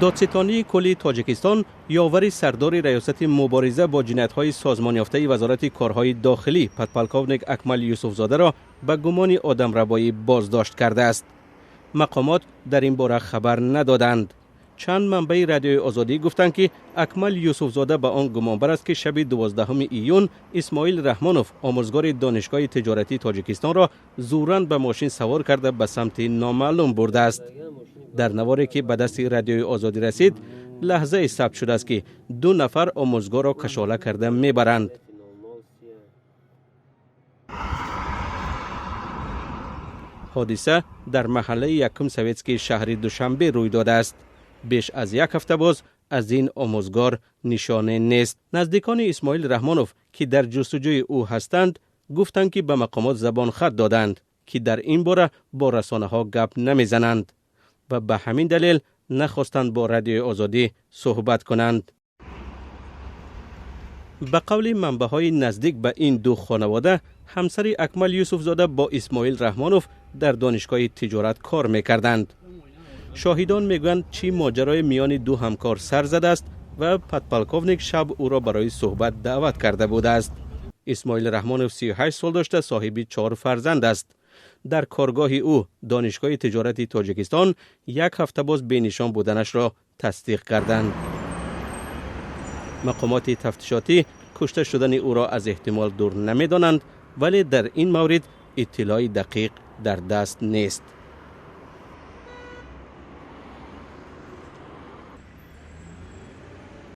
Додситонии кулли Тоҷикистон ёвари сардори раёсати мубориза бо ҷиноятҳои созмонёфтаи Вазорати корҳои дохилӣ подполковник Акмал Юсуфзодаро ба гумони одамрабоӣ боздошт кардааст. Мақомот дар ин бора хабар надоданд. Чанд манбаи Радиои Озодӣ гуфтанд, ки Акмал Юсуфзода ба он гумонбар аст, ки шаби 12 июн Исмоил Раҳмонов, омӯзгори Донишгоҳи тиҷоратии Тоҷикистонро зӯран ба мошин савор карда ба самти номаълум бурдааст. Дар наворе, ки ба дасти Радиои Озодӣ расид, лаҳзае сабт шудааст, ки ду нафар омӯзгорро кашола карда мебаранд. Ҳодиса дар маҳаллаи Якум Советский шаҳри Душанбе рӯй додааст. Беш аз як ҳафта боз аз ин омӯзгор нишоне нест. Наздикони Исмоил Раҳмонов, ки дар ҷустуҷӯи ӯ ҳастанд, гуфтанд, ки ба мақомот забонхат доданд, ки дар ин бора бо расонаҳо гап намезананд ва ба ҳамин далел нахостанд бо Радиои Озодӣ суҳбат кунанд. Ба қавли манбаъҳои наздик ба ин ду хонавода, ҳамсари Акмал Юсуфзода бо Исмоил Раҳмонов дар Донишгоҳи тиҷорат кор мекарданд. Шоҳидон мегӯянд, чӣ моҷарои миёни ду ҳамкор сар задааст ва подполковник шаб ӯро барои суҳбат даъват карда будааст. Исмоил Раҳмонов 38 сол дошта, соҳиби чор фарзанд аст. Дар коргоҳи ӯ, Донишгоҳи тиҷорати Тоҷикистон, як ҳафта боз бенишон буданашро тасдиқ карданд. Мақомоти тафтишотӣ кушта шудани ӯро аз эҳтимол дур намедонанд, вале дар ин маврид иттилои дақиқ дар даст нест.